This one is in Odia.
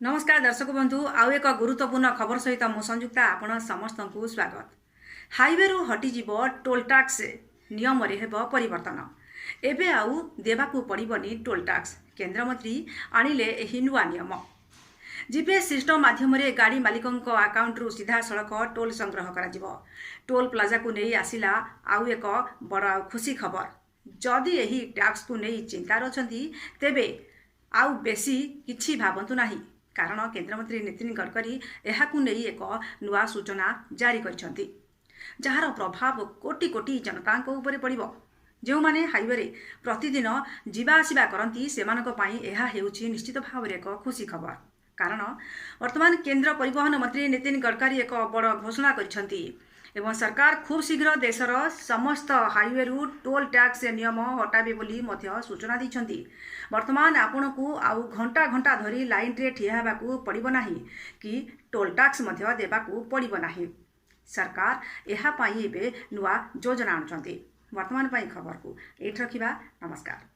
ନମସ୍କାର ଦର୍ଶକ ବନ୍ଧୁ, ଆଉ ଏକ ଗୁରୁତ୍ୱପୂର୍ଣ୍ଣ ଖବର ସହିତ ମୁଁ ସଂଯୁକ୍ତା, ଆପଣ ସମସ୍ତଙ୍କୁ ସ୍ୱାଗତ। ହାଇୱେରୁ ହଟିଯିବ ଟୋଲ୍ ଟ୍ୟାକ୍ସ, ନିୟମରେ ହେବ ପରିବର୍ତ୍ତନ। ଏବେ ଆଉ ଦେବାକୁ ପଡ଼ିବନି ଟୋଲ୍ ଟ୍ୟାକ୍ସ। କେନ୍ଦ୍ରମନ୍ତ୍ରୀ ଆଣିଲେ ଏହି ନୂଆ ନିୟମ। ଜିପିଏସ୍ ସିଷ୍ଟମ ମାଧ୍ୟମରେ ଗାଡ଼ି ମାଲିକଙ୍କ ଆକାଉଣ୍ଟରୁ ସିଧାସଳଖ ଟୋଲ୍ ସଂଗ୍ରହ କରାଯିବ। ଟୋଲ୍ ପ୍ଲାଜାକୁ ନେଇ ଆସିଲା ଆଉ ଏକ ବଡ଼ ଆଉ ଖୁସି ଖବର। ଯଦି ଏହି ଟ୍ୟାକ୍ସକୁ ନେଇ ଚିନ୍ତାରେ ଅଛନ୍ତି, ତେବେ ଆଉ ବେଶୀ କିଛି ଭାବନ୍ତୁ ନାହିଁ, କାରଣ କେନ୍ଦ୍ରମନ୍ତ୍ରୀ ନୀତିନ ଗଡ଼କରୀ ଏହାକୁ ନେଇ ଏକ ନୂଆ ସୂଚନା ଜାରି କରିଛନ୍ତି, ଯାହାର ପ୍ରଭାବ କୋଟି କୋଟି ଜନତାଙ୍କ ଉପରେ ପଡ଼ିବ। ଯେଉଁମାନେ ହାଇୱେରେ ପ୍ରତିଦିନ ଯିବା ଆସିବା କରନ୍ତି, ସେମାନଙ୍କ ପାଇଁ ଏହା ହେଉଛି ନିଶ୍ଚିତ ଭାବରେ ଏକ ଖୁସି ଖବର, କାରଣ ବର୍ତ୍ତମାନ କେନ୍ଦ୍ର ପରିବହନ ମନ୍ତ୍ରୀ ନୀତିନ ଗଡ଼କରୀ ଏକ ବଡ଼ ଘୋଷଣା କରିଛନ୍ତି ଏବଂ ସରକାର ଖୁବ୍ ଶୀଘ୍ର ଦେଶର ସମସ୍ତ ହାଇୱେରୁ ଟୋଲ୍ ଟ୍ୟାକ୍ସ ନିୟମ ହଟାବେ ବୋଲି ମଧ୍ୟ ସୂଚନା ଦେଇଛନ୍ତି। ବର୍ତ୍ତମାନ ଆପଣଙ୍କୁ ଆଉ ଘଣ୍ଟା ଘଣ୍ଟା ଧରି ଲାଇନ୍ରେ ଠିଆ ହେବାକୁ ପଡ଼ିବ ନାହିଁ କି ଟୋଲ୍ ଟ୍ୟାକ୍ସ ମଧ୍ୟ ଦେବାକୁ ପଡ଼ିବ ନାହିଁ। ସରକାର ଏହା ପାଇଁ ଏବେ ନୂଆ ଯୋଜନା ଆଣୁଛନ୍ତି। ବର୍ତ୍ତମାନ ପାଇଁ ଖବରକୁ ଏଇଠି ରଖିବା। ନମସ୍କାର।